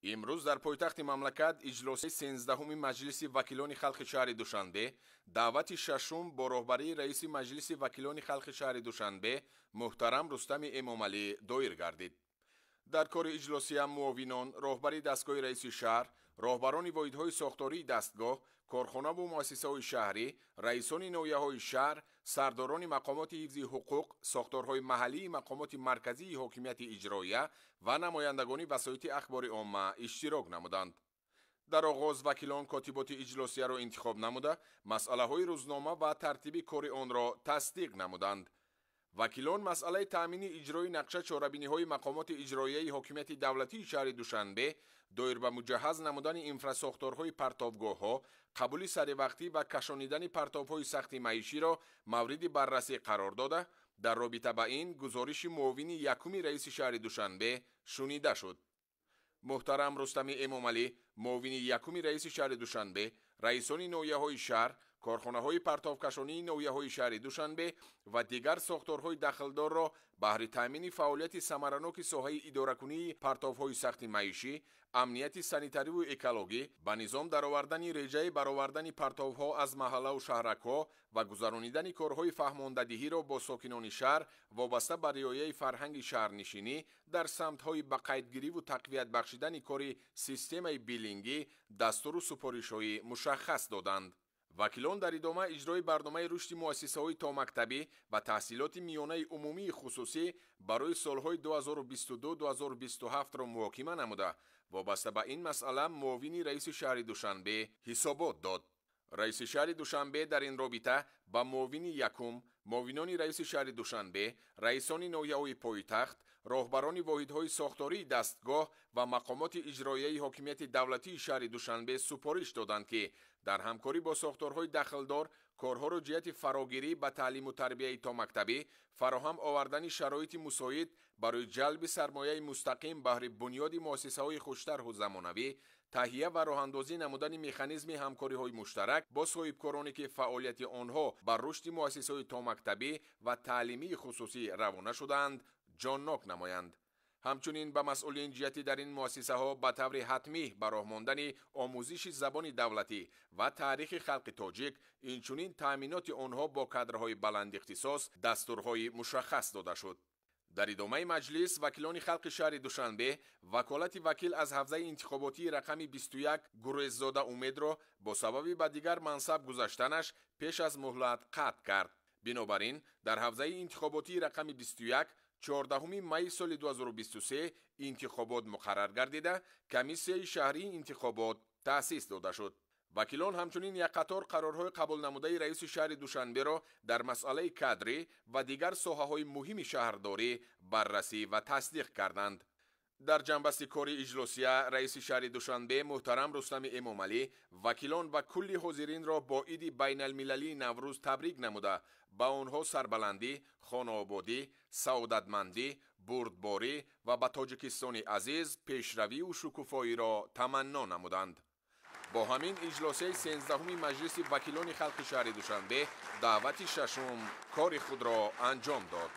Имрӯз дар пойтахти мамлакат иҷлосияи 13-уми Маҷлиси вакилони халқи шаҳри Душанбе даъвати шашум бо роҳбарии раиси Маҷлиси вакилони халқи шаҳри Душанбе муҳтарам Рустами Эмомалӣ доир гардид. Дар кори иҷлосия муовинон, роҳбари дастгоҳи раиси шаҳр, роҳбарони воҳидҳои сохтории дастгоҳ, корхонаву муассисаҳои шаҳрӣ, раисони ноҳияҳои шаҳр, сардорони мақомоти ҳифзи ҳуқуқ, сохторҳои маҳаллии мақомоти марказии ҳокимияти иҷроия ва намояндагони васоити ахбори омма иштирок намуданд. Дар оғоз вакилон котиботи иҷлосияро интихоб намуда, масъалаҳои рӯзнома ва тартиби кори онро тасдиқ намуданд. Вакилон масъалаи таъмини иҷрои нақша чорабиниҳои мақомоти иҷроияи ҳокимияти давлатии шаҳри Душанбе доир ба муҷаҳҳаз намудани инфрасохторҳои партовгоҳҳо, қабули саривақтӣ ва кашонидани партовҳои сахти маиширо мавриди баррасӣ қарор дода, дар робита ба ин гузориши муовини якуми раиси шаҳри Душанбе шунида шуд. Муҳтарам Рустами Эмомалӣ, муовини якуми раиси шаҳри Душанбе, раисони ноҳияҳои шаҳр, корхонаҳои партовкашонии ноҳияҳои шаҳри Душанбе ва дигар сохторҳои дахлдорро баҳри таъмини фаъолияти самараноки соҳаи идоракунии партовҳои сахти маишӣ, амнияти санитариву экологӣ, ба низом даровардани реҷаи баровардани партовҳо аз маҳаллаву шаҳракҳо ва гузаронидани корҳои фаҳмондадиҳиро бо сокинони шаҳр вобаста ба риояи фарҳанги шаҳрнишинӣ дар самтҳои ба қайдгириву тақвият бахшидани кори системаи биллингӣ дастуру супоришҳои мушаххас доданд. Вакилон дар идома иҷрои барномаи рушди муассисаҳои томактабӣ ва таҳсилоти миёнаи умумии хусусӣ барои солҳои 2022-2027-ро муҳокима намуда, вобаста ба ин масъала муовини раиси шаҳри Душанбе ҳисобот дод. Раиси шаҳри Душанбе дар ин робита ба муовини якум, муовинони раиси шаҳри Душанбе, раисони ноҳияҳои пойтахт, роҳбарони воҳидҳои сохтории дастгоҳ ва мақомоти иҷроияи ҳокимияти давлатии шаҳри Душанбе супориш доданд, ки дар ҳамкорӣ бо сохторҳои дахлдор корҳоро ҷиҳати фарогирӣ ба таълиму тарбияи томактабӣ, фароҳам овардани шароити мусоид барои ҷалби сармояи мустақим баҳри бунёди муассисаҳои хуштарҳу замонавӣ, таҳия ва роҳандозӣ намудани механизми ҳамкориҳои муштарак бо соҳибкороне, ки фаъолияти онҳо ба рушди муассисаҳои томактабӣ ва таълимии хусусӣ равона шудаанд, ҷоннок намоянд. Ҳамчунин ба масъулин ҷиҳати дар ин муассисаҳо ба таври ҳатмӣ ба роҳ мондани омӯзиши забони давлатӣ ва таърихи халқи тоҷик, инчунин таъминоти онҳо бо кадрҳои баландихтисос дастурҳои мушаххас дода шуд. Дар идомаи маҷлис вакилони халқи шаҳри Душанбе ваколати вакил аз ҳавзаи интихоботии рақами 21 Гуреззода Умедро бо сабаби ба дигар мансаб гузаштанаш пеш аз муҳлат қатъ кард. Бинобар ин, дар ҳавзаи интихоботии рақами 21 14 майи соли 2023 интихобот муқаррар гардида, комиссияи шаҳрии интихобот таъсис дода шуд. Вакилон ҳамчунин як қатор қарорҳои қабулнамудаи раиси шаҳри Душанберо дар масъалаи кадрӣ ва дигар соҳаҳои муҳими шаҳрдорӣ баррасӣ ва тасдиқ карданд. Дар ҷанбасти кори иҷлосия раиси шаҳри Душанбе муҳтарам Рустами Эмомалӣ вакилон ва кулли ҳозиринро бо иди байналмилалии Наврӯз табрик намуда, ба онҳо сарбаландӣ, хонаободӣ, саодатмандӣ, бурдборӣ ва ба Тоҷикистони азиз пешравию шукуфоиро таманно намуданд. Бо ҳамин иҷлосияи 13-уми Маҷлиси вакилони халқи шаҳри Душанбе даъвати шашум кори худро анҷом дод.